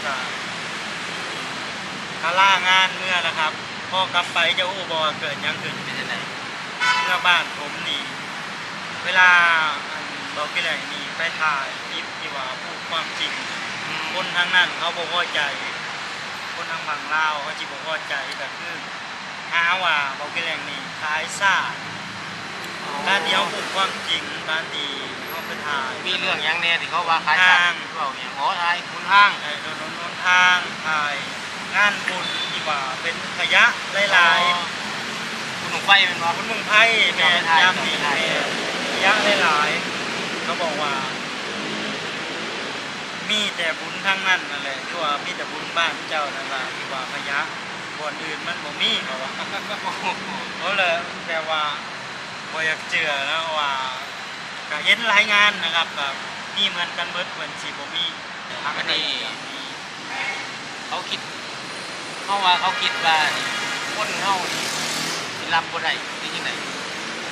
ກະ ກະລາງານເມືອລະຄັບ. ພໍກັບໄປຈະຮູ້ບໍ່ວ່າເກີດຫຍັງຂຶ້ນ? ເປັນຈັ່ງໃດ? ເມືອບ້ານຜົມນີ້ ເວລາ ອັນ ເບົາກິແລັງນີ້ໄປຖ່າຍຄລິບທີ່ວ່າພູດຄວາມຈິງ ອືມ ຄົນທາງນັ້ນເຂົາບໍ່ພໍໃຈ ຄົນທາງຝັ່ງລາວເຂົາຊິບໍ່ພໍໃຈ ກະຄື ຫາວ່າເບົາກິແລັງນີ້ຂາຍຊາດ. ອໍ ການທີ່ເຮົາຮູ້ຄວາມຈິງ ການທີ່ເຮົາໄປຖ່າຍ ມີເລື່ອງຫຍັງແດ່ທີ່ເຂົາວ່າຂາຍຊາດ? ເວົ້າຫຍັງ? ອໍ ຖ່າຍຫົນທາງ ຖ່າຍຖະໜົນຫົນທາງ ຖ່າຍງານບຸນທີ່ວ່າເປັນຂະຫຍະຫຼາຍໆ. ອໍ ບຸນບັ້ງໄຟແມ່ນບໍ່? ບຸນບັ້ງໄຟ ແມ່ນ ຍາມນີ້ ຂະຫຍະຫຼາຍໆ. ເຂົາບອກວ່າ ມີແຕ່ບຸນທາງນັ້ນນັ້ນແຫຼະ ຄືວ່າມີແຕ່ບຸນບ້ານເຈົ້ານັ້ນລະ ທີ່ວ່າຂະຫຍະ ບ່ອນອື່ນມັນບໍ່ມີ ເຂົາວ່າ. ໂອ້ໂຫ ເຂົາລະແບບວ່າບໍ່ຢາກເຊື່ອເນາະວ່າ ກະເຫັນລາຍງານນະຄັບ ກະມີເໝືອນກັນເບິດ ເພິ່ນຊິບໍ່ມີ ອັນນີ້ ເຂົາຄິດ ເຮົາວ່າເຂົາຄິດວ່າຄົນເຮົານີ້ຊິຮັບບໍ່ໄດ້ ຫຼືຈັ່ງໃດ?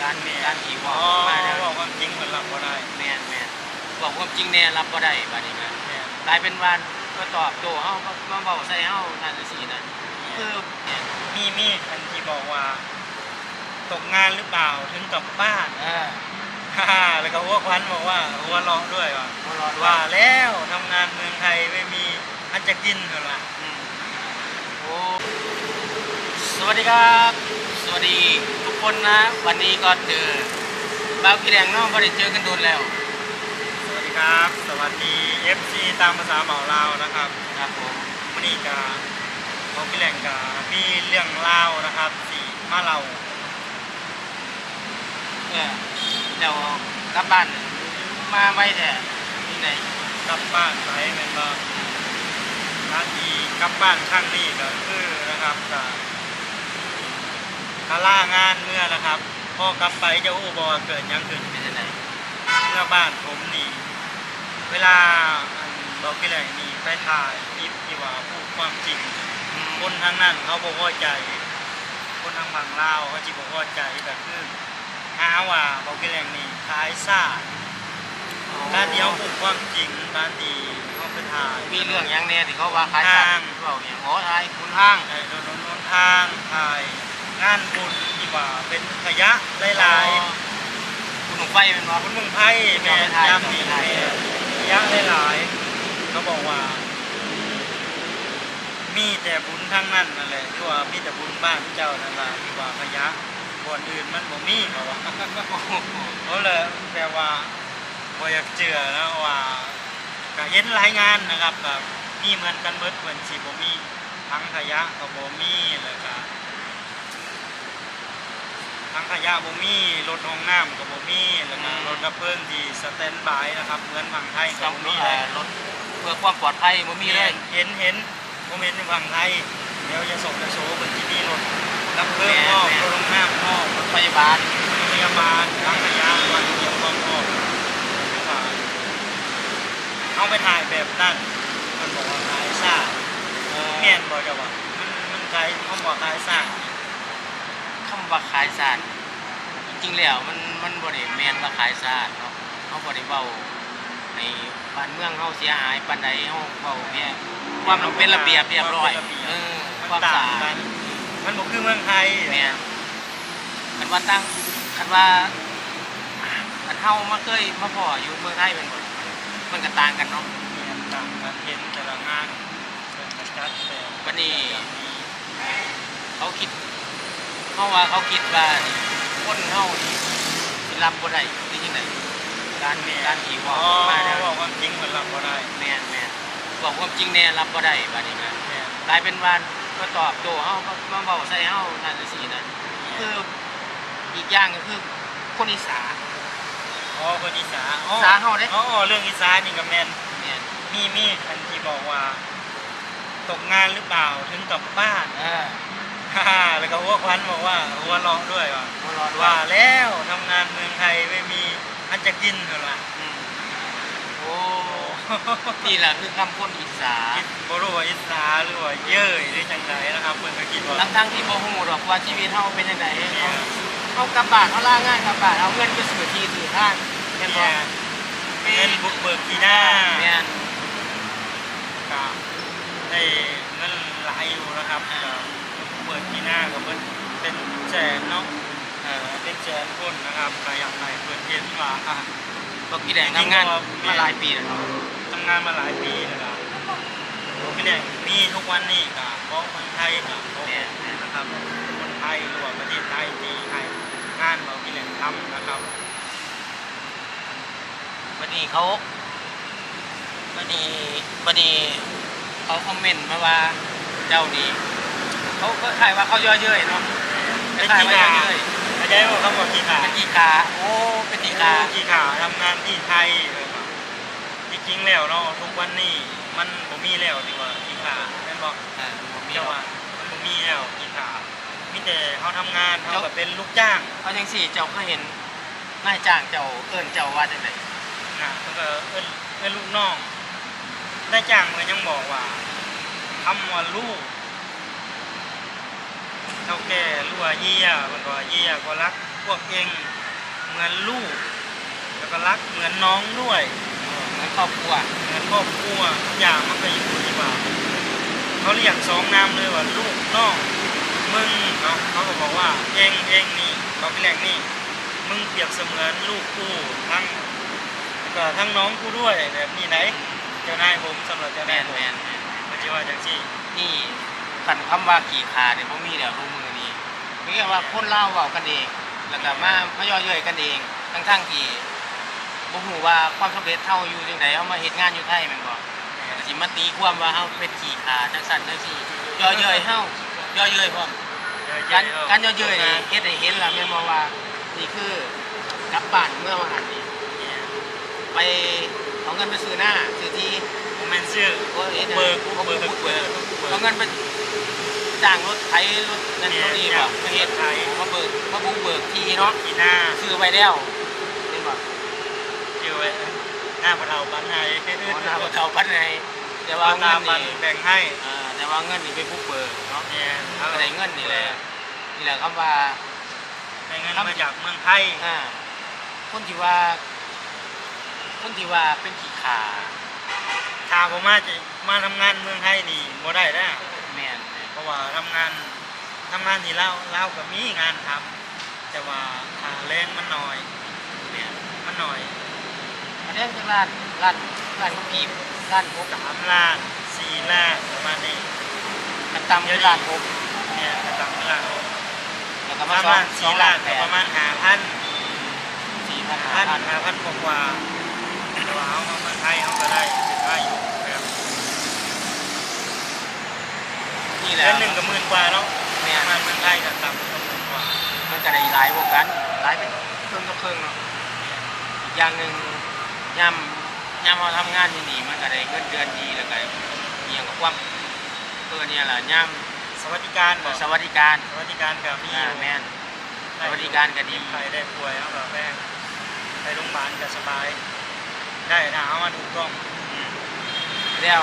ການ ແມ່ນ ການທີ່ເວົ້າ ອໍ ອອກມາແນວ ເວົ້າຄວາມຈິງເພິ່ນຮັບບໍ່ໄດ້. ແມ່ນໆ ເວົ້າຄວາມຈິງແດ່ ຮັບບໍ່ໄດ້ ບາດນີ້ກະ ແມ່ນ ກາຍເປັນວ່າມາຕອບໂຕ້ເຮົາ ມາ ມາເວົ້າໃສ່ເຮົາ ນັ້ນຈັ່ງຊີ້ນະ ແມ່ນ ຄື ແມ່ນ ມີ ມີອັນທີ່ບອກວ່າ ຕົກງານຫຼືເປົ່າ ເຖິງກັບບ້ານ ເອີ ແລ້ວກະຫົວຂວັນບອກວ່າ ຫົວເລາະດ້ວຍວ່າ ຫົວເລາະດ້ວຍ ວ່າແລ້ວ ທຳງານເມືອງໄທໄປມີ ອັນຈະກິນເພິ່ນວ່າ ອືມ ໂອ້ ສະຫວັດດີຄັບ ສະຫວັດດີທຸກຄົນນະ ວັນນີ້ກໍເຈີບ່າວກິແລັງເນາະ ບໍ່ໄດ້ເຈີກັນດົນແລ້ວ. ສະຫວັດດີຄັບ ສະຫວັດດີເອັຟຊີຕາມພາສາບ່າວລາວນະຄັບ ຄັບຜົມ. ມື້ນີ້ກະ ບ່າວກິແລັງກະມີເລື່ອງລາວນະຄັບ ຊິມາເລົ່າ ເອີ ແລ້ວກັບບ້ານມາໄວແທ້ ຢູ່ໃດ? ກັບບ້ານໄປແມ່ນບໍ່? ການທີ່ກັບບ້ານຄັ້ງນີ້ກະຄືນະຄັບ ກະ ກະລາງານເມືອລະຄັບ. ພໍກັບໄປຈະຮູ້ບໍ່ວ່າເກີດຫຍັງຂຶ້ນ? ເປັນຈັ່ງໃດ? ເມືອບ້ານຜົມນີ້ ເວລາ ອັນ ເບົາກິແລັງນີ້ໄປຖ່າຍຄລິບທີ່ວ່າພູດຄວາມຈິງ ອືມ ຄົນທາງນັ້ນເຂົາບໍ່ພໍໃຈ ຄົນທາງຝັ່ງລາວເຂົາຊິບໍ່ພໍໃຈ ກະຄືຫາວ່າເບົາກິແລັງນີ້ຂາຍຊາດ. ອໍ ການທີ່ເຮົາຮູ້ຄວາມຈິງ ການທີ່ເຮົາໄປຖ່າຍ ມີເລື່ອງຫຍັງແດ່ທີ່ເຂົາວ່າຂາຍຊາດ? ເວົ້າຫຍັງ? ອໍ ຖ່າຍຫົນທາງ ຖ່າຍຖະໜົນຫົນທາງ ຖ່າຍ ງານບຸນທີ່ວ່າເປັນຂະຫຍະຫຼາຍໆ. ອໍ ບຸນບັ້ງໄຟແມ່ນບໍ່? ບຸນບັ້ງໄຟ ແມ່ນ ຍາມນີ້ ຂະຫຍະຫຼາຍໆ. ເຂົາບອກວ່າ ມີແຕ່ບຸນທາງນັ້ນນັ້ນແຫຼະ ຄືວ່າມີແຕ່ບຸນບ້ານເຈົ້ານັ້ນລະ ທີ່ວ່າຂະຫຍະ ບ່ອນອື່ນມັນບໍ່ມີ ເຂົາວ່າ. ໂອ້ໂຫ ເຂົາລະແບບວ່າບໍ່ຢາກເຊື່ອເນາະວ່າ ກະເຫັນລາຍງານນະຄັບ ກະມີເໝືອນກັນເບິດ ເພິ່ນຊິບໍ່ມີ ຖັງຂະຫຍະກໍບໍ່ມີ ແລ້ວກະ ຖັງຂະຫຍະບໍ່ມີ ລົດຫ້ອງນ້ຳກໍບໍ່ມີ ແລ້ວກະ ອືມ ລົດດັບເພີງທີ່ສະແຕນບາຍນະຄັບ ເໝືອນຝັ່ງໄທກໍບໍ່ມີເລີຍ ລົດເພື່ອຄວາມປອດໄພບໍ່ມີເລີຍ. ແມ່ນ ເຫັນ ເຫັນ ບໍ່ແມ່ນຢູ່ຝັ່ງໄທ ແຖວຢະໂສ ຢະໂສ ເພິ່ນຊິມີລົດດັບເພີງພ້ອມ ແມ່ນໆ ລົດຫ້ອງນ້ຳພ້ອມ ລົດພະຍາບານ ລົດພະຍາບານ ຖັງຂະຫຍະ ວ່າກຽມພ້ອມພ້ອມ ເຮົາໄປຖ່າຍແບບນັ້ນ ເພິ່ນບອກວ່າຂາຍຊາດ. ເອີ ແມ່ນບໍ່ເຈົ້າວ່າ ມັນ ມັນຂາຍ ຄຳວ່າຂາຍຊາດ ຄຳວ່າຂາຍຊາດ ຈິງໆ ແລ້ວມັນ ມັນບໍ່ໄດ້ແມ່ນວ່າຂາຍຊາດເນາະ ເຮົາບໍ່ໄດ້ເວົ້າໃຫ້ບ້ານເມືອງເຮົາເສຍຫາຍປານໃດ ເຮົາເວົ້າແບບຄວາມເປັນລະບຽບຮຽບຮ້ອຍ ເອີ ຄວາມສະອາດ ມັນບໍ່ຄືເມືອງໄທ. ແມ່ນ ຄັນວ່າຕ່າງ ຄັນວ່າ ຄັນເຮົາມາເຄີຍມາພໍ້ຢູ່ເມືອງໄທແມ່ນບໍ່ ມັນກະຕ່າງກັນເນາະ. ແມ່ນ ຕ່າງກັນ ເຫັນແຕ່ລະງານ ເພິ່ນກະຈັດແບບ ບາດນີ້ເຂົາຄິດ ເຮົາວ່າເຂົາຄິດວ່າຄົນເຮົານີ້ຊິຮັບບໍ່ໄດ້ ຫຼືຈັ່ງໃດ? ການ ແມ່ນ ການທີ່ເວົ້າ ອໍ ອອກມາແນວ ເວົ້າຄວາມຈິງເພິ່ນຮັບບໍ່ໄດ້. ແມ່ນໆ ເວົ້າຄວາມຈິງແດ່ ຮັບບໍ່ໄດ້ ບາດນີ້ກະ ແມ່ນ ກາຍເປັນວ່າມາຕອບໂຕ້ເຮົາ ມາ ມາເວົ້າໃສ່ເຮົາ ນັ້ນຈັ່ງຊີ້ນະ ແມ່ນ ຄື ອີກຢ່າງກະຄືຄົນອິດສາ. ອໍ ຄົນອິດສາ ອໍ ອິດສາເຮົາເດ້. ອໍ ເລື່ອງອິດສານີ້ກະແມ່ນ ແມ່ນ ມີ ມີອັນທີ່ບອກວ່າ ຕົກງານຫຼືເປົ່າ ເຖິງກັບບ້ານ ເອີ ແລ້ວກະຫົວຂວັນບອກວ່າ ຫົວເລາະດ້ວຍວ່າ ຫົວເລາະດ້ວຍ ວ່າແລ້ວ ທຳງານເມືອງໄທໄປມີອັນຈະກິນ ເພິ່ນວ່າ. ອືມ ໂອ້ ນີ້ລະຄືຄຳຄົນອິດສາ ບໍ່ຮູ້ວ່າອິດສາ ຫຼືວ່າເຍີ້ຍ ຫຼືຈັ່ງໃດນະຄັບ ເພິ່ນກະຄິດວ່າ ທັງໆທີ່ບໍ່ຮູ້ດອກວ່າຊີວິດເຮົາເປັນຈັ່ງໃດ. ແມ່ນ ເຮົາກັບບ້ານ ເຮົາລາງານກັບບ້ານ ເອົາເງິນໄປຊື້ທີ່ຊື້ທາງ ແມ່ນບໍ່? ແມ່ນ ເງິນບຸກເບີກທີ່ນາ ແມ່ນ ກະ ໄດ້ເງິນຫຼາຍຢູ່ນະຄັບ ອ່າ ກໍເປີດທີ່ນາກໍເບິດເປັນແສນເນາະ ເອີ ເປັນແສນຄົນນະຄັບ ກໍຢາກໃຫ້ເພິ່ນເຫັນວ່າ ອ່າ ບັກອີແດງທຳງານມາຫຼາຍປີແລ້ວເນາະ ທຳງານມາຫຼາຍປີແລ້ວກໍ ບັກອີແດງມີທຸກວັນນີ້ກໍເພາະເມືອງໄທກໍເພາະ ແມ່ນ ນະຄັບ ຄົນໄທ ຫຼືວ່າປະເທດໄທທີ່ໃຫ້ງານບັກອີແດງທຳນະຄັບ. ບັດນີ້ເຂົາ ບັດນີ້ ບັດນີ້ເຂົາຄອມເມັນມາວ່າເຈົ້ານີ້ ເຂົາຄ້າຍໆວ່າເຂົາເຍາະເຍີ້ຍເນາະ ເປັນຂີ້ຂ້າ ຄ້າຍໆວ່າເຍາະເຍີ້ຍ ເຂົ້າໃຈບໍ່ຄຳວ່າຂີ້ຂ້າ ເປັນຂີ້ຂ້າ ໂອ້ ເປັນຂີ້ຂ້າ ໂອ້ ຂີ້ຂ້າ ທຳງານທີ່ໄທ ທີ່ຈິງແລ້ວເນາະ ທຸກວັນນີ້ມັນບໍ່ມີແລ້ວທີ່ວ່າຂີ້ຂ້າ ແມ່ນບໍ່? ອ່າ ບໍ່ມີແລ້ວ ແຕ່ວ່າມັນບໍ່ມີແລ້ວຂີ້ຂ້າ ມີແຕ່ເຮົາທຳງານ ເຮົາກໍເປັນລູກຈ້າງ ເອົາຈັ່ງຊີ້ ເຈົ້າເຄີຍເຫັນນາຍຈ້າງເຈົ້າເອີ້ນເຈົ້າວ່າຈັ່ງໃດ? ນະ ເພິ່ນກໍເອີ້ນ ເອີ້ນລູກນ້ອງ ນາຍຈ້າງເພິ່ນຍັງບອກວ່າ ຄຳວ່າລູກ ເຖົ້າແກ່ ຫຼືວ່າເຢຍ ເພິ່ນກໍວ່າ ເຢຍກໍລັກພວກເອງ ເໝືອນລູກ ແລ້ວກໍລັກເໝືອນນ້ອງດ້ວຍ ເອີ ເໝືອນຄອບຄົວ ເໝືອນຄອບຄົວ ທຸກຢ່າງມັນກໍຢູ່ທີ່ວ່າ ເຂົາລຽກສອງນາມເລີຍວ່າ ລູກ ນ້ອງ ມຶງເນາະ ເຂົາກໍບອກວ່າ ເອງ ເອງນີ້ ເຂົາກໍລຽກນີ້ ມຶງປຽບສະເໝືອນລູກກູ ທັງ ແລ້ວກໍທັງນ້ອງກູດ້ວຍ ແບບນີ້ໃດ ເຈົ້ານາຍຜົມ ສຳລັບເຈົ້ານາຍຜົມ ແມ່ນໆໆ ເພິ່ນຊິວ່າຈັ່ງຊີ້ ນີ້ ຄັນຄຳວ່າຂີ້ຂ້ານີ້ບໍ່ມີແລ້ວທຸກມື້ນີ້ ເພາະວ່າຄົນລາວເວົ້າກັນເອງ ແລ້ວກໍມາ ມາເຍາະເຍີ້ຍກັນເອງ ທັງໆທີ່ບໍ່ຮູ້ວ່າຄວາມສຳເລັດເຮົາຢູ່ຈັ່ງໃດ ເຮົາມາເຮັດງານຢູ່ໄທແມ່ນບໍ່ ແລ້ວກໍຊິມາຕີຄວາມວ່າເຮົາເປັນຂີ້ຂ້າ ຈັ່ງຊັ້ນຈັ່ງຊີ້ ເຍາະເຍີ້ຍເຮົາ ເຍາະເຍີ້ຍພ້ອມ ການ ການເຍາະເຍີ້ຍນີ້ເຮັດໃຫ້ເຫັນແລ້ວແມ່ນບໍ່ວ່າ ນີ້ຄືກັບບ້ານເມືອວ່າຫັ້ນນີ້ ໄປເອົາເງິນໄປຊື້ນາ ຊື້ທີ່ ບໍ່ແມ່ນຊື້ ໂອ້ຍ ບຸກເບີກ ບຸກເບີກ ບຸກເບີກ ເອົາເງິນໄປຈ້າງລົດໄຖ ລົດນັ້ນ ແມ່ນ ລົດນີ້ບໍ່ ໄປເຮັດ ລົດໄຖ ມາເບີກ ມາບຸກເບີກທີ່ເນາະ ທີ່ນາ ຊື້ໄວ້ແລ້ວ ແມ່ນບໍ່? ຊື້ໄວ້ ໜ້າພໍ່ເຖົ້າປັນໃຫ້ ອໍ ໜ້າພໍ່ເຖົ້າປັນໃຫ້ ແຕ່ວ່າເງິນນີ້ ພໍ່ຕາປັນແບ່ງໃຫ້ ອ່າ ແຕ່ວ່າເງິນນີ້ໄປບຸກເບີກເນາະ ແມ່ນ ກໍໄດ້ເງິນນີ້ແຫຼະ ນີ້ແຫຼະຄຳວ່າ ໄດ້ເງິນມາຈາກເມືອງໄທ ອ່າ ຄົນທີ່ວ່າ ຄົນທີ່ວ່າເປັນຂີ້ຂ້າ ຖ້າບໍ່ມາ ຈະມາທຳງານເມືອງໄທນີ້ບໍ່ໄດ້ເດ້ ແມ່ນໆ ເພາະວ່າທຳງານ ທຳງານທີ່ລາວ ລາວກໍມີງານທຳ ແຕ່ວ່າຄ່າແຮງມັນໜ້ອຍ ແມ່ນ ມັນໜ້ອຍ ອັນນີ້ຄືລ້ານ ລ້ານ ລ້ານກວ່າກີບ ລ້ານຫົກ ສາມລ້ານ ສີ່ລ້ານ ປະມານນີ້ ຂັ້ນຕ່ຳຄືລ້ານຫົກ ແມ່ນ ຂັ້ນຕ່ຳຄືລ້ານຫົກ ແລ້ວກໍມາສອງ ສອງລ້ານ ປະມານຫ້າພັນ ສີ່ພັນ ຫ້າພັນ ຫ້າພັນກວ່າໆ ແຕ່ວ່າເຮົາມາເມືອງໄທເຮົາກໍໄດ້ ເປັນວ່າຢູ່ແບບ ນີ້ແຫຼະ ເດືອນໜຶ່ງກໍໝື່ນກວ່າເນາະ ແມ່ນ ປະມານເມືອງໄທກໍຕ່ຳກວ່າໝື່ນກວ່າ ມັນກໍໄດ້ຫຼາຍກວ່າກັນ ຫຼາຍເປັນເຄິ່ງຕໍ່ເຄິ່ງເນາະ ແມ່ນ ອີກຢ່າງໜຶ່ງ ຍາມ ຍາມເຮົາທຳງານຢູ່ນີ້ ມັນກໍໄດ້ເງິນເດືອນດີ ແລ້ວກໍອີ່ຫຍັງກໍຄວາມ ເອີ້ນຫຍັງລະ ຍາມ ສະຫວັດດີການບໍ ເອີ ສະຫວັດດີການ ສະຫວັດດີການກໍມີຢູ່ ອ່າ ແມ່ນ ສະຫວັດດີການກໍດີ ເຈັບໄຂ້ໄດ້ປ່ວຍເຮົາກໍໄປ ໄປໂຮງບານກໍສະບາຍ ໄດ້ ຖ້າເຮົາມາຖືກຕ້ອງ ອືມ ແລ້ວ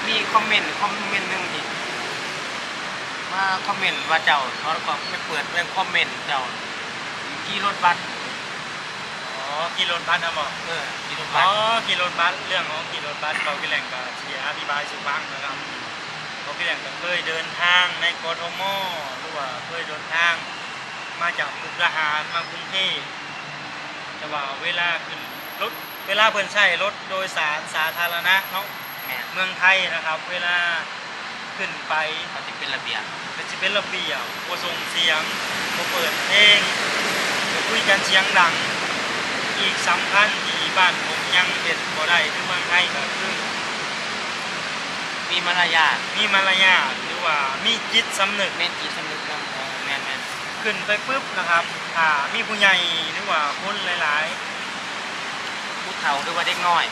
ມີຄອມເມັນ ຄອມເມັນໜຶ່ງທີ່ມາຄອມເມັນວ່າເຈົ້າ ເຂົາກໍໄປເປີດເບິ່ງຄອມເມັນເຈົ້າ ຂີ່ລົດບັສ ອໍ ຂີ່ລົດບັສຫັ້ນບໍ ເອີ ຂີ່ລົດບັສ ອໍ ຂີ່ລົດບັສ ເລື່ອງຂອງຂີ່ລົດບັສ ເບົາກິແລັງກໍຊິອະທິບາຍສູ່ຟັງນະຄັບ ເບົາກິແລັງກໍເຄີຍເດີນທາງໃນກທມ ຫຼືວ່າເຄີຍເດີນທາງມາຈາກມຸກດາຫານມາກຸງເທບ ແຕ່ວ່າເວລາຂຶ້ນລົດ ເວລາເພິ່ນໃຊ້ລົດໂດຍສານສາທາລະນະເນາະ ແມ່ນ ເມືອງໄທນະຄັບ ເວລາຂຶ້ນໄປ ມັນຊິເປັນລະບຽບ ມັນຊິເປັນລະບຽບ ບໍ່ສົ່ງສຽງ ບໍ່ເປີດເພງ ບໍ່ຄຸຍກັນສຽງດັງ ອີກສຳຄັນທີ່ບ້ານຜົມຍັງເຮັດບໍ່ໄດ້ຄືເມືອງໄທກໍຄື ມີມາລະຍາດ ມີມາລະຍາດ ຫຼືວ່າມີຈິດສຳນຶກ ມີຈິດສຳນຶກນຳ ເອີ ແມ່ນໆ ຂຶ້ນໄປປຶບນະຄັບ ຖ້າມີຜູ້ໃຫຍ່ ຫຼືວ່າຄົນຫຼາຍໆ ຜູ້ເຖົ້າ ຫຼືວ່າເດັກນ້ອຍ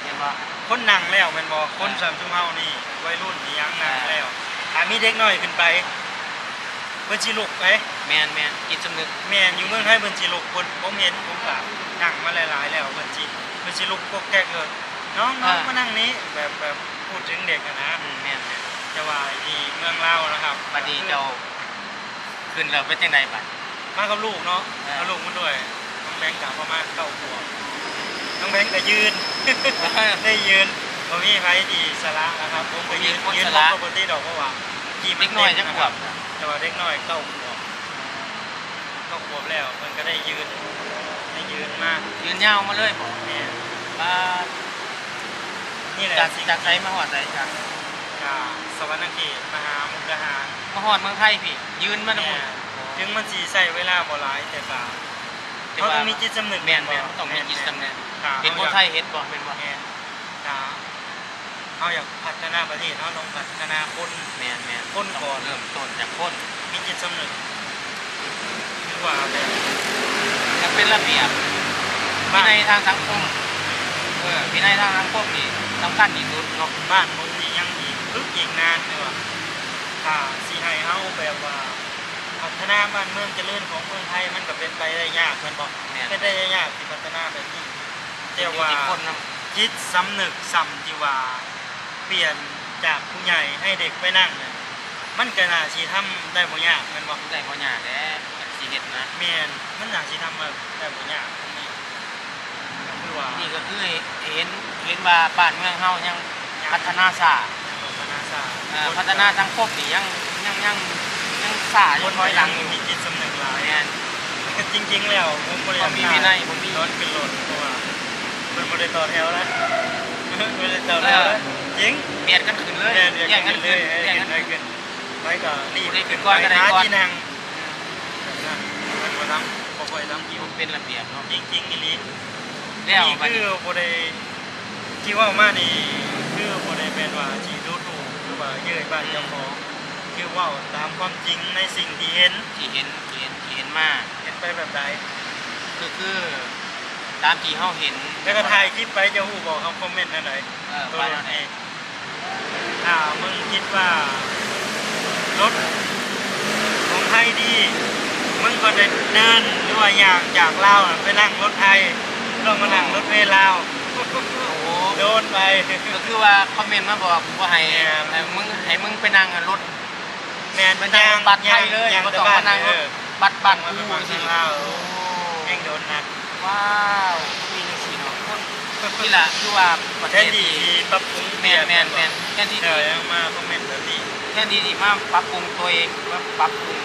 ແມ່ນບໍ່? ຄົນນັ່ງແລ້ວແມ່ນບໍ່? ຄົນ ອ່າ ສ່ຳຊຸມເຮົານີ້ ໄວລຸ້ນອີ່ຫຍັງນັ່ງແລ້ວ ອ່າ ຖ້າມີເດັກນ້ອຍຂຶ້ນໄປ ເພິ່ນຊິລຸກເດ້ ແມ່ນໆ ຈິດສຳນຶກ ແມ່ນ ຢູ່ເມືອງໄທເພິ່ນຊິລຸກ ເພິ່ນ ຜົມເຫັນ ຜົມກໍນັ່ງມາຫຼາຍໆແລ້ວ ເພິ່ນຊິ ເພິ່ນຊິລຸກກົກແກັກເລີຍ ນ້ອງໆ ອ່າ ມານັ່ງນີ້ ແບບ ແບບ ພູດເຖິງເດັກຫັ້ນນະ ອືມ ແມ່ນໆ ແຕ່ວ່າຢູ່ເມືອງລາວນະຄັບ ບັດນີ້ເຈົ້າຂຶ້ນແລ້ວເປັນຈັ່ງໃດບັດ? ມາກັບລູກເນາະ ເອີ ເອົາລູກມາດ້ວຍ ນ້ອງແບງກະປະມານເກົ້າຂວບ ນ້ອງແບງກະຢືນ ໄດ້ຢືນ ບໍ່ມີໃຜທີ່ສະຫຼະນະຄັບ. ຜົມກໍຢືນ ບໍ່ມີຄົນສະຫຼະ ຢືນບໍ່ປົກກະຕິດອກ ເພາະວ່າທີ່ມັນເຕັມນະຄັບ. ເດັກນ້ອຍຈັກຂວບ? ແຕ່ວ່າເດັກນ້ອຍເກົ້າຂວບ ເກົ້າຂວບແລ້ວ ເພິ່ນກໍໄດ້ຢືນ ໄດ້ຢືນມາ ຢືນຍາວມາເລີຍບໍ? ແມ່ນ. ປາດ ນີ້ແຫຼະ ຈາກ ຈາກໃສມາຮອດໃສ? ຈາກ ຈາກສະຫວັນນະເຂດມາຫາມຸກດາຫານ. ມາຮອດເມືອງໄທພີ້ ຢືນມານຳ. ແມ່ນ. ເຖິງມັນຊິໃຊ້ເວລາບໍ່ຫຼາຍ ແຕ່ກໍ ແຕ່ວ່າ ເຮົາຕ້ອງມີຈິດສຳນຶກ. ແມ່ນໆ ແມ່ນບໍ່? ມັນຕ້ອງມີຈິດສຳນຶກ. ຖ້າ ເຫັນຄົນໄທເຮັດບໍ່ ແມ່ນບໍ່? ແມ່ນ. ຖ້າເຮົາຢາກພັດທະນາປະເທດ ເຮົາຕ້ອງພັດທະນາຄົນ. ແມ່ນໆ ຄົນກ່ອນ ເລີ່ມຕົ້ນຈາກຄົນ ມີຈິດສຳນຶກ ຫຼືວ່າແບບ ຢາກເປັນລະບຽບ ວິໄນທາງສັງຄົມ. ເອີ ວິໄນທາງສັງຄົມນີ້ສຳຄັນທີ່ສຸດເນາະ. ບ້ານຄົນນີ້ຍັງອີກ ອຶກອີກນານ ຫຼືວ່າ ຖ້າຊິໃຫ້ເຮົາແບບວ່າ ພັດທະນາບ້ານເມືອງຈະເລີນຂອງເມືອງໄທ ມັນກໍເປັນໄປໄດ້ຍາກແມ່ນບໍ່? ແມ່ນ. ເປັນໄປໄດ້ຍາກທີ່ພັດທະນາແບບນີ້. ແຕ່ວ່າ ຢູ່ທີ່ຄົນນຳ ຈິດສຳນຶກຊ້ຳທີ່ວ່າປ່ຽນຈາກຜູ້ໃຫຍ່ໃຫ້ເດັກໄປນັ່ງນະ ມັນກໍໜ້າຊິທຳໄດ້ບໍ່ຍາກແມ່ນບໍ່? ໄດ້ບໍ່ຍາກແຫຼະ ຄັນຊິເຮັດນະ. ແມ່ນ ມັນໜ້າຊິທຳໄດ້ບໍ່ຍາກ. ນີ້ກໍຄືວ່າ ນີ້ກໍຄືໃຫ້ເຫັນ ເຫັນວ່າບ້ານເມືອງເຮົາຍັງ ຍັງ ພັດທະນາຊ້າ. ຍັງພັດທະນາຊ້າ. ເອີ ຄົນ ພັດທະນາສັງຄົມນີ້ຍັງ ຍັງ ຍັງ ຍັງຊ້າ ຍັງຖອຍຫຼັງຢູ່. ມີຈິດສຳນຶກຫຼາຍ. ແມ່ນ. ຈິງໆແລ້ວ ຜົມບໍ່ໄດ້ ບໍ່ມີວິໄນ ບໍ່ມີ ຕອນຂຶ້ນລົດ ເພາະວ່າເພິ່ນບໍ່ໄດ້ຕໍ່ແຖວນະ ເພິ່ນບໍ່ໄດ້ຕໍ່ແຖວນະ. ເອີ ຈິງ ບຽດກັນຂຶ້ນເລີຍ. ແມ່ນ ບຽດກັນຂຶ້ນເລີຍ. ແຍ່ງກັນຂຶ້ນ ແຍ່ງກັນຂຶ້ນ. ໃຜກໍລີບຂຶ້ນ ໃຜກໍໄດ້ກ່ອນ ຫາທີ່ນັ່ງ. ແບບນັ້ນ ເພິ່ນບໍ່ທຳ ບໍ່ຄ່ອຍທຳ ເປັນລະບຽບເນາະ ຈິງໆອີ່ຫຼີ. ແລ້ວ ນີ້ຄືບໍ່ໄດ້ ທີ່ເວົ້າມານີ້ ຄືບໍ່ໄດ້ແມ່ນວ່າຊິດູຖູກ ຫຼືວ່າເຍີ້ຍບ້ານເຈົ້າຂອງ. ອືມ ຄືເວົ້າຕາມຄວາມຈິງໃນສິ່ງທີ່ເຫັນ ທີ່ເຫັນ ທີ່ເຫັນ ທີ່ເຫັນມາ. ເຫັນໄປແບບໃດ? ກໍຄືຕາມທີ່ເຮົາເຫັນ. ແລ້ວກໍຖ່າຍຄລິບໄປ ເຈົ້າຮູ້ບໍ່ ເຂົາຄອມເມັນແນວໃດ? ເອີ ວ່າແນວໃດ? ຖ້າມຶງຄິດວ່າລົດຂອງໄທດີ ມຶງກໍໄດ້ເດີນ ຫຼືວ່າຍ່າງຈາກລາວໄປນັ່ງລົດໄທ ຕ້ອງມານັ່ງລົດເມລາວ. ໂອ້ ໂດນໄປ. ກໍຄືວ່າຄອມເມັນມາບອກບໍ່ໃຫ້ ແມ່ນ ໃຫ້ມຶງ ໃຫ້ມຶງໄປນັ່ງລົດ ແມ່ນ ໄປນັ່ງລົດບັສໄທເລີຍ ຍ່າງ ບໍ່ຕ້ອງມານັ່ງລົດ ເອີ ບັສບ້ານກູ ຈັ່ງຊີ້. ໂອ້ ແຮ່ງໂດນໜັກ. ວ້າວ ມີຈັ່ງຊີ້ເນາະ ຄົນ ນີ້ລະຄືວ່າປະເທດ ແທນທີ່ຊິປັບປຸງ. ແມ່ນໆໆ ແທນທີ່ ເອີ ມາຄອມເມັນແບບນີ້ ແທນທີ່ຊິມາປັບປຸງຕົວເອງ ມາປັບປຸງ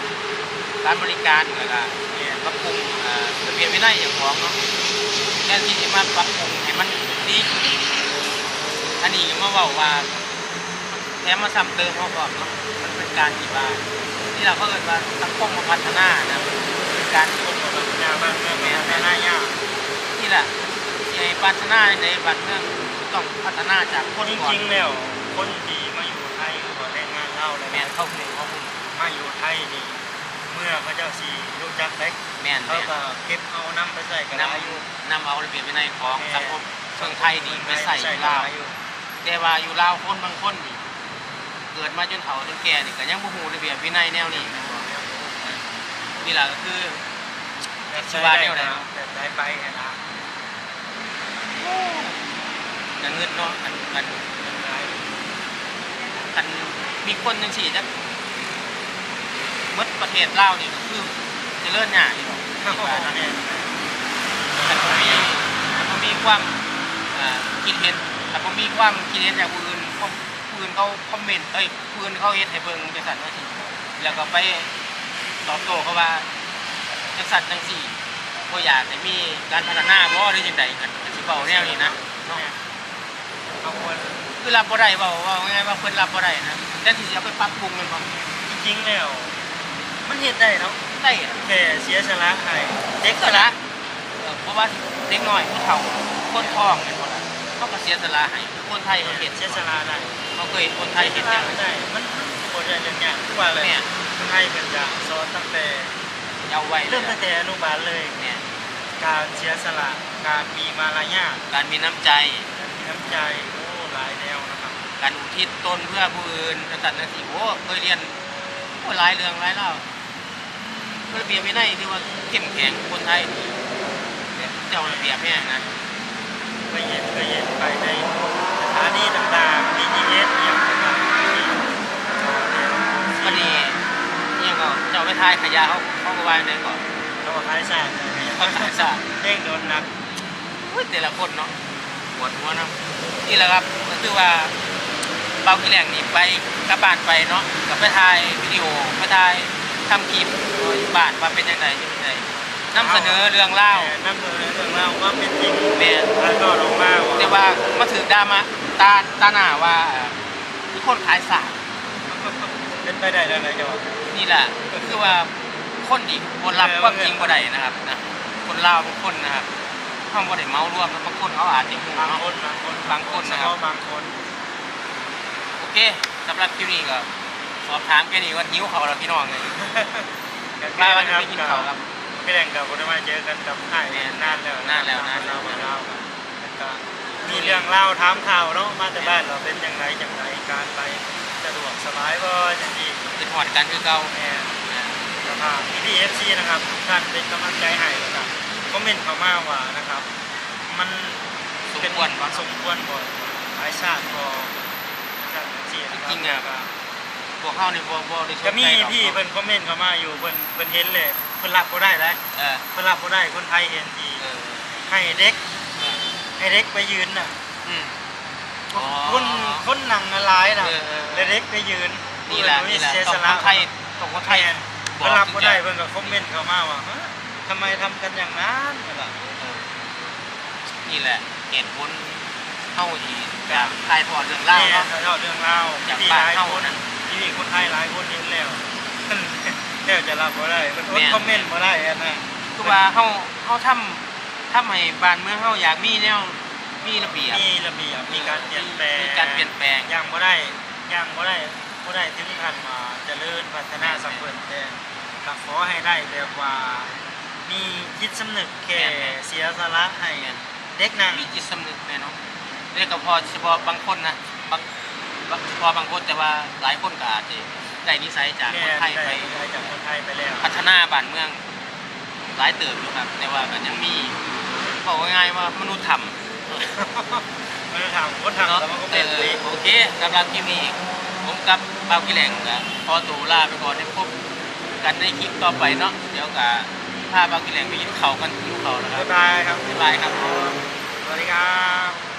ການບໍລິການ ແລ້ວກະ ແມ່ນ ປັບປຸງ ເອີ ລະບຽບວິໄນເຈົ້າຂອງເນາະ ແທນທີ່ຊິມາປັບປຸງໃຫ້ມັນດີຂຶ້ນ. ອັນນີ້ມາເວົ້າວ່າ ແຖມມາຊ້ຳເຕີມເຮົາພ້ອມເນາະ. ມັນເປັນການທີ່ວ່າ ນີ້ລະເຂົາເອີ້ນວ່າສັງຄົມບໍ່ພັດທະນານະ ເປັນການ ສັງຄົມບໍ່ພັດທະນາ ບ້ານເມືອງກໍ ແມ່ນ ພັດທະນາຍາກ. ນີ້ລະ ຊິໃຫ້ພັດທະນາຈັ່ງໃດ ບ້ານເມືອງຕ້ອງພັດທະນາຈາກຄົນກ່ອນ. ຈິງໆແລ້ວ ຄົນທີ່ມາຢູ່ໄທ ຫຼືວ່າແຮງງານລາວຫຼາຍໆ ແມ່ນ ເຂົາຮູ້ ເຂົາຮູ້ ມາຢູ່ໄທນີ້ ເມື່ອເຂົາເຈົ້າຊິຮູ້ຈັກເດ້. ແມ່ນໆ ເຂົາກໍເກັບເອົານຳໄປໃຊ້ກໍຫຼາຍຢູ່ ນຳ ນຳເອົາລະບຽບວິໄນຂອງ ແມ່ນ ສັງຄົມເມືອງໄທນີ້ໄປໃຊ້ຢູ່ລາວ. ແຕ່ວ່າຢູ່ລາວຄົນບາງຄົນນີ້ ເກີດມາຈົນເຖົ້າຈົນແກ່ນີ້ກໍຍັງບໍ່ຮູ້ລະບຽບວິໄນແນວນີ້. ນີ້ລະກໍຄື ຊິວ່າແນວໃດເນາະ ແບບໃດໄປຫັ້ນນະ. ໂອ້ ໜ້າງຶດເນາະ ອັນ ອັນ ຄັນມີຄົນຈັ່ງຊີ້ຈັກ ໝົດປະເທດລາວນີ້ກໍຄືຈະເລີນຍາກຢູ່ດອກ ຄິດວ່າເນາະ. ແມ່ນ ຄັນບໍ່ມີ ຄັນບໍ່ມີຄວາມ ເອີ ຄິດເຫັນ ຄັນບໍ່ມີຄວາມຄິດເຫັນຈາກຜູ້ອື່ນ ພວກຜູ້ອື່ນເຂົາຄອມເມັນ ເອີຍ ຜູ້ອື່ນເຂົາເຮັດໃຫ້ເບິ່ງຈັ່ງຊັ້ນຈັ່ງຊີ້ ແລ້ວກໍໄປຕອບໂຕ້ເຂົາວ່າ ຈັ່ງຊັ້ນຈັ່ງຊີ້ ບໍ່ຢາກໃຫ້ມີການພັດທະນາບໍ ຫຼືຈັ່ງໃດ ກໍ ກໍຊິເວົ້າແນວນີ້ນະເນາະ. ແມ່ນ. ເຂົາຄວນ ຄືຮັບບໍ່ໄດ້ ເວົ້າ ເວົ້າງ່າຍໆວ່າເພິ່ນຮັບບໍ່ໄດ້ນະ ແທນທີ່ຊິເອົາໄປປັບປຸງແມ່ນບໍ່? ຈິງໆແລ້ວ ມັນເຮັດໄດ້ເນາະ ໄດ້ ແຄ່ເສຍສະຫຼະໃຫ້ເດັກ ເສຍສະຫຼະ ເອີ ບໍ່ວ່າເດັກນ້ອຍ ຜູ້ເຖົ້າ ຄົນທ້ອງແມ່ນບໍ່ລະ ເຮົາກໍເສຍສະຫຼະໃຫ້. ຄົນໄທເຮົາເຮັດ ເສຍສະຫຼະໄດ້ ເຮົາເຄີຍເຫັນຄົນໄທເຮັດຫຍັງ ເສຍສະຫຼະໄດ້ ມັນ ມັນບໍ່ໃຊ່ເລື່ອງຍາກ ຄືວ່າແຫຼະ ແມ່ນ ຄົນໄທເພິ່ນຈະສອນຕັ້ງແຕ່ເຍົາະໄວ ເລີ່ມຕັ້ງແຕ່ອະນຸບານເລີຍ ແມ່ນ ການເສຍສະຫຼະ ການມີມາລະຍາດ ການມີນ້ຳໃຈ ການມີນ້ຳໃຈ ໂອ້ ຫຼາຍແນວນະຄັບ ການອຸທິດຕົນເພື່ອຜູ້ອື່ນ ຈັ່ງຊັ້ນຈັ່ງຊີ້ ໂອ້ ເຄີຍຮຽນ ໂອ້ ຫຼາຍເລື່ອງຫຼາຍລາວ ລະບຽບວິໄນຖືວ່າເຂັ້ມແຂງ ຄົນໄທເຈົ້າລະບຽບແຮງນະ ເຄີຍເຫັນ ເຄີຍເຫັນໄປໃນສະຖານີຕ່າງໆ ບີທີເອສ ອີ່ຫຍັງຕ່າງໆ ບັດນີ້ ອີ່ຫຍັງກໍ ເຈົ້າໄປຖ່າຍຂະຫຍະ ເຂົາ ເຂົາກໍວ່າຈັ່ງໃດກໍ ເຂົາກໍຂາຍຊາດ ເຂົາຂາຍຊາດ ແຮງໂດນໜັກ. ໂອ້ຍ ແຕ່ລະຄົນເນາະ ປວດຫົວນຳ. ນີ້ແຫຼະຄັບ ເມື່ອ ຄືວ່າບ່າວກີແຫຼງນີ້ໄປ ກັບບ້ານໄປເນາະ ກໍໄປຖ່າຍວິດີໂອ ໄປຖ່າຍທຳຄລິບຢູ່ບ້ານວ່າເປັນຈັ່ງໃດ ຢູ່ຈັ່ງໃດ ນຳສະເໜີເລື່ອງລາວ ແມ່ນ ນຳສະເໜີເລື່ອງລາວຄວາມເປັນຈິງ ແມ່ນ ຖ່າຍທອດອອກມາວ່າ ແຕ່ວ່າມາຖືກດ່າມາ ຕາ ຕາໜ້າວ່າ ເອີ ມີຄົນຂາຍຊາດ ເປັນໄປໄດ້ແນວໃດເຈົ້າວ່າ? ນີ້ແຫຼະ ກໍຄືວ່າຄົນທີ່ບໍ່ຮັບ ເອີ ຄວາມຈິງບໍ່ໄດ້ນະຄັບນະ ຄົນລາວບາງຄົນນະຄັບ ເຮົາບໍ່ໄດ້ເໝົາລວມນະ ບາງຄົນເຂົາອາດຈະຮູ້ເນາະ ບາງຄົນ ບາງຄົນ ບາງຄົນນະຄັບ ສະເພາະບາງຄົນ. ໂອເຄ ສຳລັບຄລິບນີ້ກໍສອບຖາມແຄ່ນີ້ກ່ອນ ຫິວເຂົ້າແລ້ວພີ່ນ້ອງເອີຍ ວ່າ ວ່າຈະໄປກິນເຂົ້າກັບ ແສດງກໍບໍ່ໄດ້ມາເຈີກັນກັບອ້າຍ ແມ່ນ ນານແລ້ວ ນານແລ້ວ ນານແລ້ວ ລາວ ລາວ ກໍມີເລື່ອງລາວຖາມຂ່າວເນາະ ມາແຕ່ບ້ານລາວເປັນຈັ່ງໃດ ຈັ່ງໃດ ການໄປສະດວກສະບາຍບໍ່ ຈັ່ງຊີ້ ຄິດຮອດກັນຄືເກົ່າ ແມ່ນ ແມ່ນ ກໍຝາກພີ່ໆ ເອັຟຊີ ນະຄັບ ທຸກທ່ານເປັນກຳລັງໃຈໃຫ້ ແລ້ວກໍຄອມເມັນເຂົ້າມາວ່ານະຄັບ ມັນສົມຄວນບໍ່ ສົມຄວນບໍ່ ຫຼາຍຊາດບໍ່ ຈັ່ງຊັ້ນຈັ່ງຊີ້ນະຄັບ ທີ່ຈິງອະ ກໍ ພວກເຮົານີ້ບໍ່ ບໍ່ໄດ້ສົນໃຈດອກ ກໍມີພີ່ເພິ່ນຄອມເມັນເຂົ້າມາຢູ່ ເພິ່ນ ເພິ່ນເຫັນແຫຼະ ເພິ່ນຮັບບໍ່ໄດ້ໃດ ເອີ ເພິ່ນຮັບບໍ່ໄດ້ ຄົນໄທເຫັນທີ່ ເອີ ໃຫ້ເດັກ ເອີ ໃຫ້ເດັກໄປຢືນນະ ອືມ ຄົນ ອໍ ຄົນນັ່ງຫຼາຍນະ ເອີ ເອີ ແລ້ວເດັກໄປຢືນ ນີ້ແຫຼະ ນີ້ແຫຼະ ຕ້ອງຄົນໄທ ຕ້ອງຄົນໄທ ແມ່ນ ບອກ ເພິ່ນຮັບບໍ່ໄດ້ ເພິ່ນກໍຄອມເມັນເຂົ້າມາວ່າ ຮະ ທຳໄມທຳກັນຢ່າງນັ້ນ ວ່າຊັ້ນ ເອີ ນີ້ແຫຼະເຫດຜົນເຮົາທີ່ຢາກຖ່າຍທອດເລື່ອງລາວເນາະ ຖ່າຍທອດເລື່ອງລາວ ຈາກບ້ານເຮົານະ ທີ່ຄົນໄທຫຼາຍຄົນເຫັນແລ້ວ ແລ້ວຈະຮັບບໍ່ໄດ້ ເພິ່ນອົດຄອມເມັນບໍ່ໄດ້ຫັ້ນນະ ຄືວ່າເຮົາ ເຮົາທຳ ທຳໃຫ້ບ້ານເມືອງເຮົາຢາກມີແນວ ມີລະບຽບ ມີລະບຽບ ມີການປ່ຽນແປງ ມີການປ່ຽນແປງ ຢ່າງບໍ່ໄດ້ ຢ່າງບໍ່ໄດ້ ບໍ່ໄດ້ເຖິງຂັ້ນວ່າຈະເລີນພັດທະນາ ແມ່ນໆ ສຳເພິ່ນ ແຕ່ກໍຂໍໃຫ້ໄດ້ແບບວ່າມີຈິດສຳນຶກແຄ່ ແມ່ນໆ ເສຍສະຫຼະໃຫ້ ແມ່ນ ເດັກນັ່ງ ມີຈິດສຳນຶກແນ່ນອນ ແຕ່ກໍພໍສະເພາະບາງຄົນນະ ບາງ ສະເພາະບາງຄົນ ແຕ່ວ່າຫຼາຍຄົນກໍອາດຈະໄດ້ນິໄສຈາກ ແມ່ນ ຄົນໄທໄປ ໄດ້ ໄດ້ຈາກຄົນໄທໄປແລ້ວ ພັດທະນາບ້ານເມືອງ ຫຼາຍເຕີບຢູ່ຄັບ ແຕ່ວ່າກໍຍັງມີ ເວົ້າງ່າຍໆວ່າມະນຸດຖ້ຳ ມະນຸດຖ້ຳ ຄົນຖ້ຳ ເນາະ ແລ້ວມັນກໍເປັນ ເອີ ອີກ ໂອເຄ ສຳລັບຄລິບນີ້ ຜົມກັບບ່າວກີແຫຼງກໍຂໍໂຕລາໄປກ່ອນ ໄດ້ພົບກັນໃນຄລິບຕໍ່ໄປເນາະ ດຽວກໍພາບ່າວກີແຫຼງໄປກິນເຂົ້າກັນ ຫິວເຂົ້າແລ້ວຄັບ ບາຍບາຍຄັບ ບາຍບາຍຄັບ ສະຫວັດດີຄັບ.